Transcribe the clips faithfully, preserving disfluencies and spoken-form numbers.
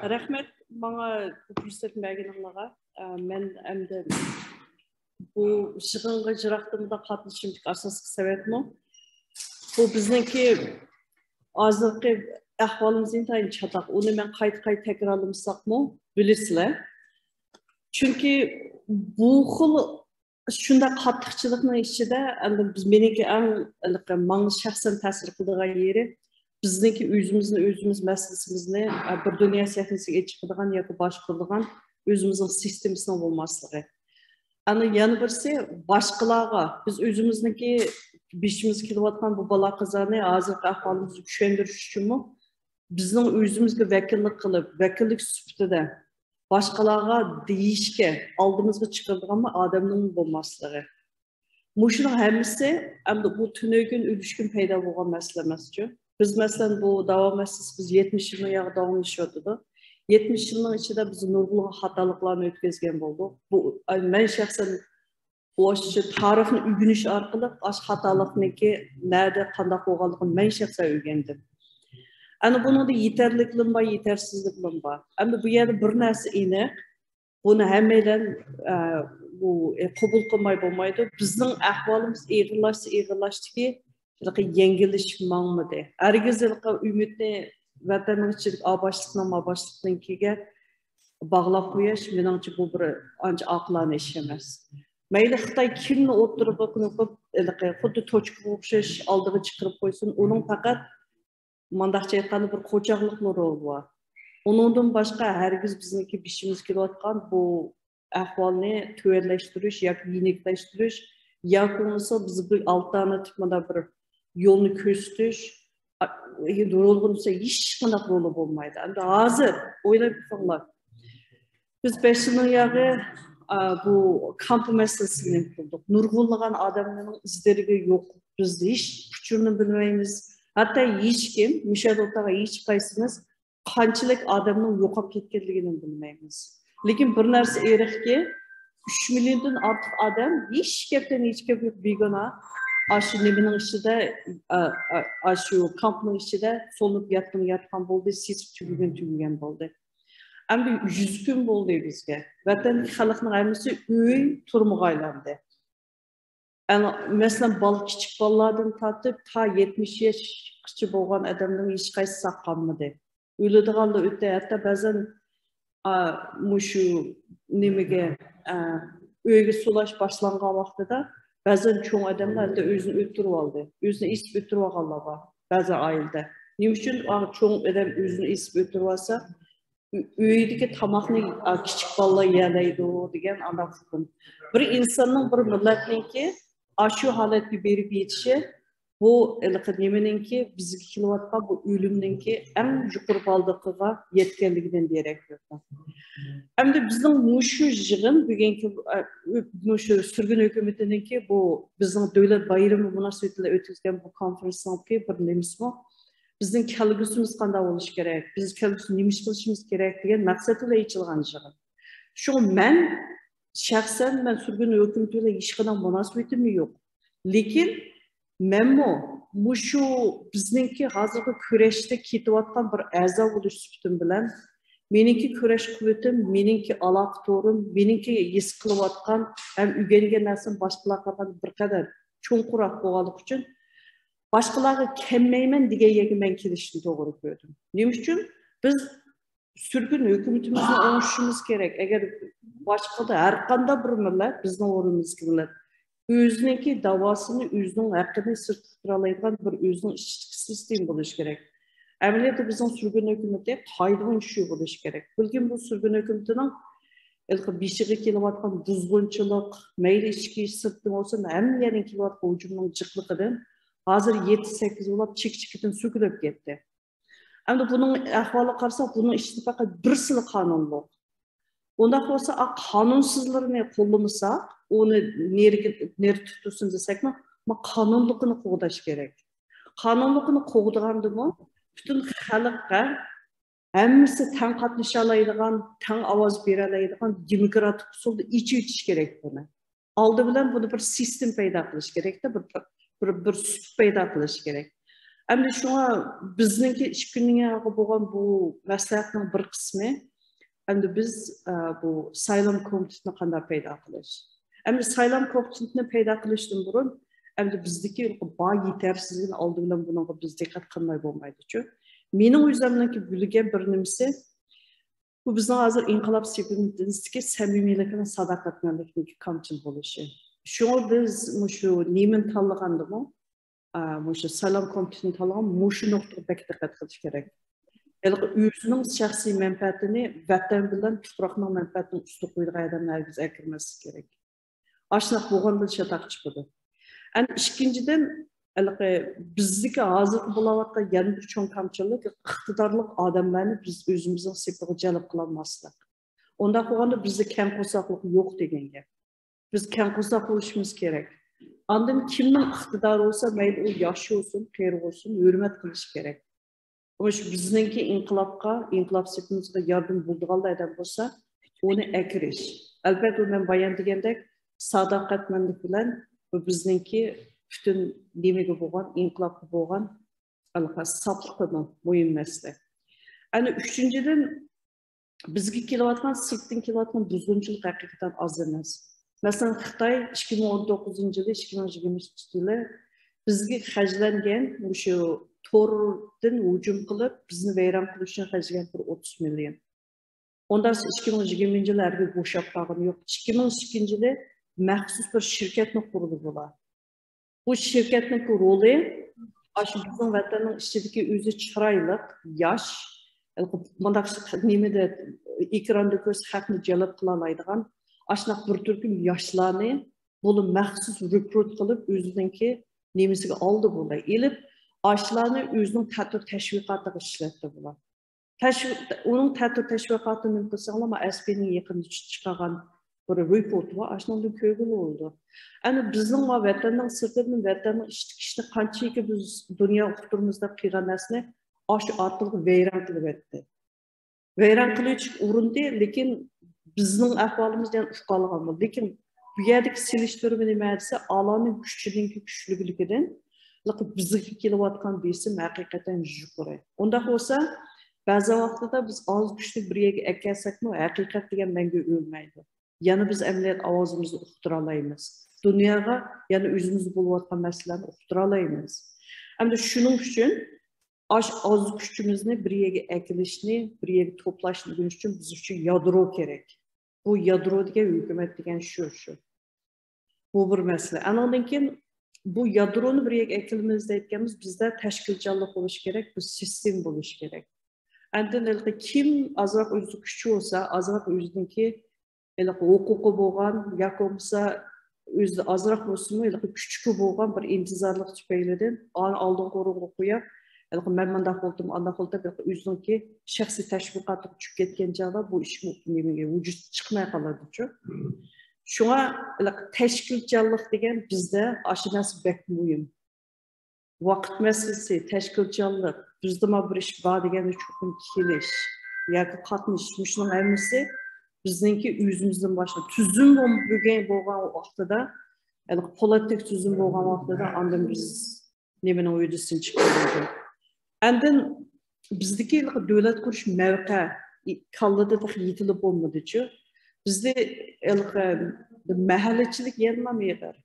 رەھمەت ماڭا بۇ پۇرسەتنى بەرگىنىڭلارغا. ئە، مەن ئەمدى بۇ يىغىنغا يىراقتىن مۇنداق قاتنىشىشىمدىكى ئاساسلىق سەۋەبمۇ، بۇ بىزنىڭكى ھازىرقى ئەھۋالىمىز ئىنتايىن چاتاق. ئۇنى مەن قايتا-قايتا تەكرارلىمىساقمۇ، بىلىسىلەر. چۈنكى بۇ خىل شۇنداق قاتتىقچىلىقنىڭ ئىچىدە، ئەمدى بىز، مېنىڭكى ئەڭ، ماڭا شەخسەن تەسىر قىلىدىغان يېرى، بىزنىڭكى ئۆزىمىزنى ئۆزىمىز مەسىلىسىمىزنى، ئە، بىر دۇنيا سەھنىسىگە چىقىدىغان ياكى باشقۇرىدىغان ئۆزىمىزنىڭ سىستېمىسىنىڭ بولماسلىقى. ئەنە يەنە بىرسى، باشقىلارغا، بىز ئۆزىمىزنىڭكى بېشىمىزغا كېلىۋاتقان بۇ بالا قازانى ھازىرقى ئەھۋالىمىزنى چۈشەندۈرۈش ئۈچۈنمۇ، بىزنىڭ ئۆزىمىزگە ۋەكىللىك قىلىپ، ۋەكىللىك سۈپىتىدە باشقىلارغا دېيىشكە، ئالدىمىزغا چىقىرىدىغانمۇ ئادەمنىڭ بولماسلىقى. مۇشۇنىڭ ھەممىسى ئەمدى بۇ تۈنۈگۈن، ئۈلۈشكۈن پەيدا بولغان مەسىلە ئەمەسچۇ. بىز، مەسىلەن، بۇ داۋا مەسىلىسى بىز يەتمىش يىلنىڭ ياغى داۋاملىشىۋاتىدۇ. يەتمىش يىلنىڭ ئىچىدە بىز نۇرغۇنلىغان خاتالىقلارنى ئۆتكۈزگەن بولدۇق. بۇ، ئاي، مەن شەخسەن بۇ ئاشۇ تارىخنى ئۆگىنىش ئارقىلىق ئاشۇ خاتالىقنىڭكى نەدە، قانداق بولغانلىقىنى مەن شەخسەن ئۆگەندىم. ئەنە بۇنىڭدا يېتەرلىكلىرىم بار، يېتەرسىزلىكلىرىم بار. ئەمدى بۇ يەردە بىر نەرسە ئېنىق، بۇنى ھەممەيلەن، ئە، بۇ، ئە، قوبۇل قىلماي بولمايدۇ. بىزنىڭ ئەھۋالىمىز ئېغىرلاشسا ئېغىرلاشتىكى، ھېلىقى يەڭگىللىشىپ ماڭمىدى. ھەرگىز ھېلىقى ئۈمىدنى ۋەتەننىڭ ئىچىدىكى ئاباشلىقنىڭ، ماباشلىقنىڭكىگە باغلاپ قويۇش، مېنىڭچە، بۇ بىر ئانچە ئاقىلانە ئىش ئەمەس. مەيلى خىتاي كىمنى ئوتتۇرىغا قويۇپ، ھېلىقى خۇددى توچكىغا ئوخشاش ئالدىغا چىقىرىپ قويسۇن، ئۇنىڭ پەقەت، مۇنداقچە ئېيتقاندا، بىر قوچاقلىقلا رولى بار. ئۇنىڭدىن باشقا ھەرگىز بىزنىڭكى بېشىمىزغا كېلىۋاتقان بۇ ئەھۋالنى تۆۋەنلەشتۈرۈش ياكى يېنىكلەشتۈرۈش ياكى بولمىسا بىز بىر ئالتېرناتىپ مۇنداق بىر يولنى كۆرسىتىش، ئا، رولغا بولسا ھېچقانداق رولى بولمايدۇ. ئەمدى ھازىر ئويلاپ بېقىڭلار. بىز بەش يىلنىڭ ياغى، ئا، بۇ كامپا مەسىلىسىنى قىلدۇق. نۇرغۇنلىغان ئادەملەرنىڭ ئىزلىرىگە يوق. بىز ھېچ ئۇچۇرنى بىلمەيمىز. ھەتتا ھېچكىم، مۇشۇ يەردە ئولتۇرغان ھېچقايسىمىز قانچىلىك ئادەمنىڭ يوقاپ كەتكەنلىكىنى بىلمەيمىز. لېكىن بىر نەرسە ئېنىقكى، ئۈچ مىليوندىن ئارتۇق ئادەم ھېچ گەپتىن ھېچ گەپ يوق، بىگۇناھ ئاشۇ نېمىنىڭ ئىچىدە، ئا، ئا، ئاشۇ كامپنىڭ ئىچىدە سولىنىپ ياتقىنى ياتقان بولدى، سېسىپ تۈگىگىنى تۈگىگەن بولدى. ئەمدى يۈز كۈن بولدى بىزگە. ۋەتەندىكى خەلقنىڭ ھەممىسى ئۆي تۈرمىگە ئايلاندى. ئەنە، مەسىلەن، بالا، كىچىك بالىلاردىن تارتىپ تا يەتمىش ياشقىچە بولغان ئادەمنىڭ ھېچقايسىسى ساق قالمىدى. ئۆلىدىغانلا ئۆتتى. ھەتتا بەزەن، ئا، مۇشۇ نېمىگە، ئا، ئۆيگە سولاش باشلانغان ۋاقتىدا بەزەن چوڭ ئادەملەر ھەتتا ئۆزىنى ئۆلتۈرۈۋالدى. ئۆزىنى ئېسىپ ئۆلتۈرۈۋالغانلار بار بەزى ئائىلىدە. نېمە ئۈچۈن، ئا، چوڭ ئادەم ئۆزىنى ئېسىپ ئۆلتۈرۈۋالسا، ئۆ-، ئۆيدىكى تاماقنى، ئا، كىچىك بالىلار يېيەلەيدۇ دېگەن ئانداق ھۆكۈم. بىر ئىنساننىڭ، بىر مىللەتنىڭكى ئاشۇ ھالەتكە بېرىپ يېتىشى، بۇ ھېلىقى نېمىنىڭكى، بىزگە كېلىۋاتقان بۇ ئۆلۈمنىڭكى ئەڭ يۇقىرى بالدۇقىغا يەتكەنلىكىدىن دېرەك بېرىدۇ. ئەمدى بىزنىڭ مۇشۇ يىغىن بۈگۈنكى، ئە، مۇشۇ سۈرگۈن ھۆكۈمىتىنىڭكى بۇ بىزنىڭ دۆلەت بايرىمى مۇناسىۋىتى بىلەن ئۆتكۈزگەن بۇ كونفرانسنىڭكى بىر نېمىسىمۇ، بىزنىڭ كەلگۈسىمىز قانداق بولۇشى كېرەك؟ بىز كەلگۈسىدە نېمە ئىش قىلىشىمىز كېرەك دېگەن مەقسەت بىلەن ئېچىلغان يىغىن. شۇڭا مەن شەخسەن، مەن سۈرگۈن ھۆكۈمىتى بىلەن ھېچقانداق مۇناسىۋىتىم يوق. لېكىن مەنمۇ مۇشۇ بىزنىڭكى ھازىرقى كۈرەشتە كېتىۋاتقان بىر ئەزا بولۇش سۈپىتىم بىلەن، مېنىڭكى كۈرەش قۇۋۋىتىم، مېنىڭكى ئالاقە تورۇم، مېنىڭكى ھېس قىلىۋاتقان ھەم ئۆگەنگەن نەرسەم باشقىلارغا قارىغاندا بىر قەدەر چوڭقۇرراق بولغانلىقى ئۈچۈن، باشقىلارغا كەلمەيمەن دېگەن يەرگە مەن كېلىشنى توغرا كۆردۈم. نېمە ئۈچۈن؟ بىز سۈرگۈن ھۆكۈمىتىمىزنى ئوڭشىشىمىز كېرەك. ئەگەر باشقىدا ھەر قانداق بىر مىللەت، بىزنىڭ ئورنىمىزدىكى مىللەت، ئۆزىنىڭكى داۋاسىنى، ئۆزىنىڭ ھەققىنى سىرتقا تۇرالايدىغان بىر ئۆزىنىڭ ئىچكى سىستېما بولۇشى كېرەك. ئەمەلىيەتتە بىزنىڭ سۈرگۈن ھۆكۈمىتى قايتىدىن شۇ بولۇشى كېرەك. بىلكىم بۇ سۈرگۈن ھۆكۈمىتىنىڭ ھېلىقى بېشىغا كېلىۋاتقان بۇزغۇنچىلىق، مەيلى ئىچكى، سىرتتىن بولسۇن، ھەممە يەردىن كېلىۋاتقان ھۇجۇمنىڭ جىقلىقىدىن ھازىر يەتتە، سەككىز بولاپ چېكە-چېكىدىن سۆكۈلۈپ كەتتى. ئەمدى بۇنىڭ ئەھۋالىغا قارىساق، بۇنىڭ ئىچىدە پەقەت بىرسىلا قانۇنلۇق. ئۇنداق بولسا، ئا، قانۇنسىزلىرىنى قوللىمىساق، ئۇنى نېرىگە، نېرى تۇتۇلسۇن دېسەكمۇ، ما قانۇنلۇقىنى قوغداش كېرەك. قانۇنلۇقىنى قوغدىغاندىمۇ پۈتۈن خەلققە ھەممىسى تەڭ قاتنىشالايدىغان، تەڭ ئاۋاز بېرەلەيدىغان دېموكراتىك ئۇسۇلدا ئېچىۋېتىش كېرەك بۇنى. ئالدى بىلەن بۇنى بىر سىستېما پەيدا قىلىش كېرەكتە، بىر، بىر، بىر سۈپۈت پەيدا قىلىش كېرەك. ئەمدى شۇڭا بىزنىڭكى ئىككى كۈننىڭ ياغى بولغان بۇ مەسلىھەتنىڭ بىر قىسمى، ئەمدى بىز، ئە، بۇ سايلام كومىتېتىنى قانداق پەيدا قىلىش؟ ئەمدى سايلام كومىتېتىنى پەيدا قىلىشتىن بۇرۇن، ئەمدى بىزدىكى بار يېتەرسىزلىكنى ئالدى بىلەن بۇنىڭغا بىز دىققەت قىلماي بولمايدۇچۇ. مېنىڭ ئۆزۈمنىڭكى بىلگەن بىر نېمىسى، بۇ بىزنىڭ ھازىر ئىنقىلاب سېپىمىزدىكى سەمىمىيلىكنىڭ، ساداقەتمەنلىكنىڭ كامچىل بولۇشى. شۇڭا بىز مۇشۇ نېمىنى تاللىغاندىمۇ، ئا، مۇشۇ سايلام كومىتېتىنى تاللىغان مۇشۇ نۇقتىغا بەك دىققەت قىلىش كېرەك. ھېلىقى ئۆزىنىڭ شەخسىي مەنپەئەتىنى ۋەتەن بىلەن تۇپراقنىڭ مەنپەئەتىنى ئۈستۈن قويىدىغان ئادەمنى ھەرگىز ئەكىرمەسلىك كېرەك. ئاشۇنداق بولغاندىلا چاتاق چىقىدۇ. ئەنە ئىككىنچىدىن، ھېلىقى بىزدىكى ھازىرقى بولاۋاتقان يەنە بىر چوڭ كەمچىلىك، ئىقتىدارلىق ئادەملەرنى بىز ئۆزىمىزنىڭ سېپىغا جەلپ قىلالماسلىق. ئۇنداق بولغاندا بىزدە كەڭ قورساقلىق يوق دېگەن گەپ. بىز كەڭ قورساق بولۇشىمىز كېرەك. ئاندىن كىمنىڭ ئىقتىدارى بولسا، مەيلى ئۇ ياش بولسۇن، قېرى بولسۇن، ھۆرمەت قىلىش كېرەك. مۇشۇ بىزنىڭكى ئىنقىلابقا، ئىنقىلاب سېپىمىزغا ياردىمى بولىدىغان ئادەم بولسا، ئۇنى ئەكىرىش. ئەلبەتتە، ئۇ مەن بايان دېگەندەك ساداقەتمەنلىك بىلەن، بۇ بىزنىڭكى پۈتۈن نېمىگە بولغان، ئىنقىلابقا بولغان ئەلقا ساپلىقىنىڭ مۇھىم مەسىلە. ئەنە ئۈچىنچىدىن، بىزگە كېلىۋاتقان، سىرتتىن كېلىۋاتقان بۇزغۇنچىلىق ھەقىقەتەن ئاز ئەمەس. مەسىلەن، خىتاي ئىككى مىڭ ئون توققۇزىنچى يىلى، ئىككى مىڭ يىگىرمىنچى يىلى بىزگە خەجلەنگەن، مۇشۇ توردىن ھۇجۇم قىلىپ، بىزنى ۋەيران قىلىش ئۈچۈن خەجلىگەن بىر ئوتتۇز مىليون. ئۇنداق ئىككى مىڭ يىگىرمىنچى يىلى ھەرگىز بوشاپ قالغىنى يوق. ئىككى مىڭ ئىككىنچى يىلى مەخسۇس بىر شىركەتنى قۇردى بۇلار. بۇ شىركەتنىڭ رولى، ئاشۇ بىزنىڭ ۋەتەننىڭ ئىچىدىكى ئۆزى چىرايلىق، ياش، مۇنداق نېمىدە، ئېكراندا كۆرسە خەقنى جەلپ قىلالايدىغان، ئاشۇنداق بىر تۈركۈم ياشلارنى بۇلار مەخسۇس رېكرۇت قىلىپ، ئۆزىنىڭكى نېمىسىگە ئالدى بۇلار. ئېلىپ، ئاشۇلارنى ئۆزىنىڭ تەتۈر تەشۋىقاتىغا ئىشلەتتى بۇلار. تەشۋىق، ئۇنىڭ تەتۈر تەشۋىقاتىنى نېمە قىلساڭلار، ما ئەس پىنىڭ يېقىندا چىق-، چىقارغان بىر رېپورت بار، ئاشۇنىڭدىن كۆرگىلى بولىدۇ. ئەنە بىزنىڭ ما ۋەتەننىڭ سىرتىدىن، ۋەتەننىڭ ئىچىدىكى ئىشنى قانچىكى بىز دۇنياغا ئۇقتۇرىمىز دەپ قىلغان نەرسىنى ئاشۇ ئارقىلىق ۋەيران قىلىۋەتتى. ۋەيران قىلىۋېتىشكە ئۇرۇندى، لېكىن بىزنىڭ ئەھۋالىمىز يەنە ئۇقالغان بولدى. لېكىن بۇ يەردىكى سېلىشتۇرما نېمە دېسە، ئالارنىڭ كۈچىنىڭكى كۈچلۈكلۈكىدىن بىزگە كېلىۋاتقان بېسىم ھەقىقەتەن يۇقىرى. ئۇنداق بولسا، بەزى ۋاقىتتا بىز ئاز كۈچنى بىر يەرگە ئەكەلسەكمۇ، ھەقىقەت دېگەن مەڭگۈ ئۆلمەيدۇ. يەنە بىز ئەمەلىيەت ئاۋازىمىزنى ئۇقتۇرالايمىز. دۇنياغا يەنە ئۆزىمىزدە بولۇۋاتقان مەسىلىلەرنى ئۇقتۇرالايمىز. ئەمدى شۇنىڭ ئۈچۈن ئاش-، ئاز كۈچىمىزنى بىر يەرگە ئەكېلىشنى، بىر يەرگە توپلاشنى ئۆگىنىش ئۈچۈن بىز ئۈچۈن يادرو كېرەك. بۇ يادرو دېگەن ھۆكۈمەت دېگەن شۇ، شۇ. بۇ بىر مەسىلە. ئانىڭدىن كېيىن بۇ يادرونى بىر يەرگە ئەكېلىمىز دەيدىكەنمىز، بىزدە تەشكىلچانلىق بولۇشى كېرەك، بىر سىستېما بولۇشى كېرەك. ئاندىن ھېلىقى كىم ئازراق ئۆزىدە كۈچى بولسا، ئازراق ئۆزىنىڭكى ھېلىقى ھوقۇقى بولغان ياكى بولمىسا ئۆزىدە ئازراق بولسىمۇ، ھېلىقى كۈچۈكى بولغان بىر ئىنتىزارلىق تۈپەيلىدىن ئانى ئالدىنقى ئورۇنغا قويۇپ، ھېلىقى مەن مۇنداق بولدۇم، ئانداق بولدۇم دەپ ئۆزىنىڭكى شەخسىي تەشۋىقاتىغا چۈشۈپ كەتكەن چاغدا بۇ ئىش نېمىگە، ۋۇجۇدقا چىقماي قالىدۇچۇ. شۇڭا ھېلىقى تەشكىلچانلىق دېگەن بىزدە ئاشۇ نەرسە بەك مۇھىم. ۋاقىت مەسىلىسى، تەشكىلچانلىق، بىزدە ما بىر ئىش بار دېگەندە چوقۇم كېلىش ياكى قاتنىشىش، مۇشۇنىڭ ھەممىسى بىزنىڭكى ئۆزىمىزدىن باشلاپ، تۈزۈم بولم-، بولغان، بولغان ۋاقتىدا، ھېلىقى پولاتتەك تۈزۈم بولغان ۋاقتىدا ئاندىن بىز نېمىنىڭ ھۆددىسىدىن چىقىپ بولىدۇ. ئاندىن بىزدىكى ھېلىقى دۆلەت قۇرۇش مەۋقە، كاللىدا تېخى يېتىلىپ بولمىدىچۇ. بىزدە ھېلىقى مەھەللىچىلىك يەنىلا ئېغىر.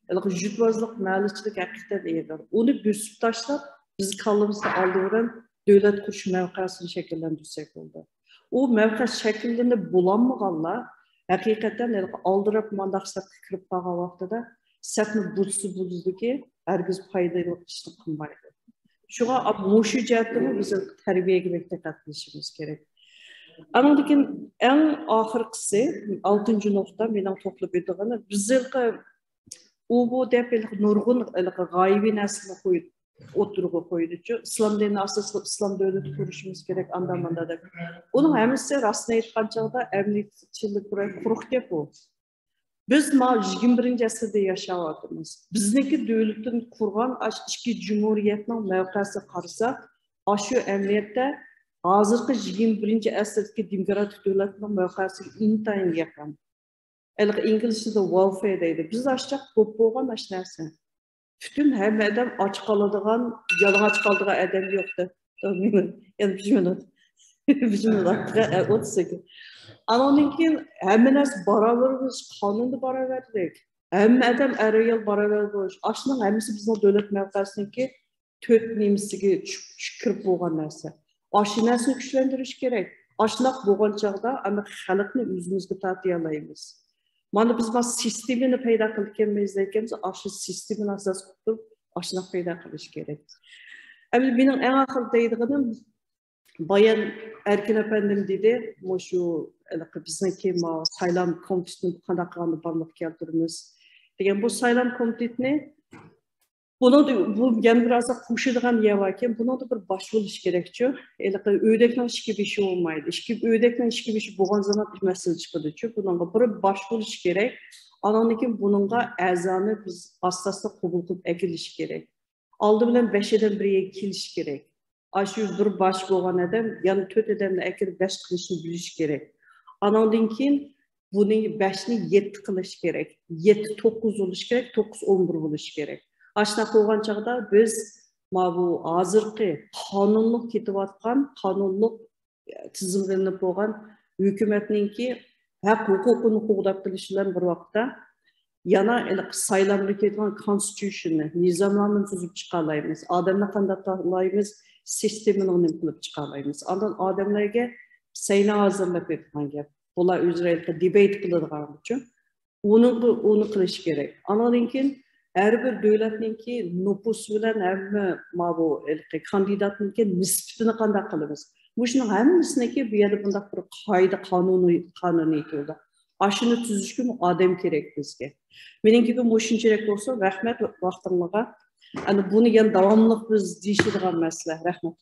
ھېلىقى يۇرتۋازلىق، مەھەللىچىلىك ھەقىقەتەن ئېغىر. ئۇنى بۆسۈپ تاشلاپ، بىز كاللىمىزدا ئالدى بىلەن دۆلەت قۇرۇش مەۋقەسىنى شەكىللەندۈرسەك بولىدۇ. ئۇ مەۋقە شەكىللىنىپ بولالمىغانلار ھەقىقەتەن ھېلىقى ئالدىراپ مانداق سەپكە كىرىپ قالغان ۋاقتىدا سەپنى بۇزسا بۇزىدۇكى، ھەرگىز پايدىلىق ئىشنى قىلمايدۇ. شۇڭا مۇشۇ جەھەتتىمۇ بىز تەربىيەگە بەك دىققەت قىلىشىمىز كېرەك. ئانىڭدىن كېيىن ئەڭ ئاخىرقىسى، ئالتىنچى نۇقتا، مېنىڭ توختىلىپ ئۆتىدىغىنى، بىز ھېلىقى ئۇ بۇ دەپ ھېلىقى نۇرغۇن ھېلىقى غايىۋى نەرسىلەرنى قويۇپ، ئوتتۇرىغا قويدىچۇ. ئىسلام دىنى ئاساسلىق ئىسلام دۆلىتى قۇرۇشىمىز كېرەك، ئاندا ماندا دەپ. ئۇنىڭ ھەممىسى راستىنى ئېيتقان چاغدا ئەمەلىيەتچىلىك بىر قۇرۇق گەپ ئۇ. بىز ما يىگىرمە بىرىنچى ئەسىردە ياشاۋاتىمىز. بىزنىڭكى دۆلىتىنى قۇرغان ئاش ئىككى جۇمھۇرىيەتنىڭ مەۋقەسىگە قارىساق، ئاشۇ ئەمەلىيەتتە ھازىرقى يىگىرمە بىرىنچى ئەسىردىكى دېموكراتىك دۆلەتنىڭ مەۋقەسىگە ئىنتايىن يېقىن. ھېلىقى ئىنگلىزچىدا ۋېلفېير دەيدۇ. بىز ئاشۇنداق بولۇپ بولغان ئاشۇ نەرسە. پۈتۈن ھەممە ئادەم ئاچ قالىدىغان، يالىڭاچ قالىدىغان ئادەم يوق دەپ. يەنە بىر مىنۇت. بىر مىنۇت. ئوتتۇز سەككىز. ئانىڭدىن كېيىن ھەممە نەرسە باراۋەر بولۇش، قانۇندا باراۋەرلىك. ھەممە ئادەم ئەر-ئايال باراۋەر بولۇش. ئاشۇنىڭ ھەممىسى بىزنىڭ دۆلەت مەنپەئەتىنىڭكى تۆت نېمىسىگە چۈشۈپ، چۈشۈپ كىرىپ بولغان نەرسە. ئاشۇ نەرسىنى كۈچلەندۈرۈش كېرەك. ئاشۇنداق بولغان چاغدا ئەمما خەلقنى ئۆزىمىزگە تارتىيالايمىز. مانا بىز ما سىستېمىنى پەيدا قىلىدىكەنمىز دېگەنمىز، ئاشۇ سىستېمىنى ئاساس قىلىپ ئاشۇنداق پەيدا قىلىش كېرەك. ئەمدى مېنىڭ ئەڭ ئاخىرى دەيدىغىنىم، بايان ئەركىن ئەپەندىم دېدى، مۇشۇ ھېلىقى بىزنىڭكى ما سايلام كومىتېتىنى قانداق قىلغاندا بارلىققا كەلتۈرىمىز دېگەن. بۇ سايلام كومىتېتىنى، بۇنىڭدا بۇ يەنە بىر ئازراق قوشىدىغان يەر باركەن، بۇنىڭدا بىر باش بولۇش كېرەكچۇ. ھېلىقى ئۆدەكنىڭ ئىككى بېشى بولمايدۇ. ئىككى، ئۆدەكنىڭ ئىككى بېشى بولغان زامان بىر مەسىلە چىقىدۇچۇ. بۇنىڭغا بىر باش بولۇش كېرەك. ئانىڭدىن كېيىن بۇنىڭغا ئەزانى بىز ئاستا-ئاستا قوبۇل قىلىپ ئەكېلىش كېرەك. ئالدى بىلەن بەش ئادەم بىر يەرگە كېلىشى كېرەك. ئاشۇ بىر باش بولغان ئادەم يەنە تۆت ئادەمنى ئەكىرىپ بەش قىلىشنى بىلىشى كېرەك. ئانىڭدىن كېيىن بۇنى بەشنى يەتتە قىلىش كېرەك. يەتتە توققۇز بولۇشى كېرەك، توققۇز ئون بىر بولۇشى كېرەك. ئاشۇنداق بولغان چاغدا بىز ماۋۇ ھازىرقى قانۇنلۇق كېتىۋاتقان، قانۇنلۇق تىزىملىنىپ بولغان ھۆكۈمەتنىڭكى ھەق ھوقۇقىنى قوغداپ قېلىش بىلەن بىر ۋاقىتتا يەنە ھېلىقى سايلامغا كېتىدىغان كونستىتۇشننى، نىزامنامىنى تۈزۈپ چىقالايمىز. ئادەمنى قانداق تاللايمىز، سىستېمىنى نېمە قىلىپ چىقالايمىز. ئاندىن ئادەملەرگە سەينە ھازىرلاپ بېرىدىغان گەپ. بۇلار ئۆزرە ھېلىقى دېبەيت قىلىدىغان ئۈچۈن ئۇنى، ئۇنى قىلىش كېرەك. ئانىڭدىن كېيىن ھەر بىر دۆلەتنىڭكى نوپۇسى بىلەن ھەممە ماۋۇ ھېلىقى كاندىداتنىڭكى نىسبىتىنى قانداق قىلىمىز؟ مۇشۇنىڭ ھەممىسىنىڭكى بۇ يەردە بۇنداق بىر قائىدە قانۇنى، قانۇنىيىتى بار. ئاشۇنى تۈزۈشكىمۇ ئادەم كېرەك بىزگە. مېنىڭ گېپىم مۇشۇنچىلىك بولسۇن. رەھمەت ۋاقتىڭلارغا. ئەنە بۇنى يەنە داۋاملىق بىز دېيىشىدىغان مەسىلە. رەھمەت.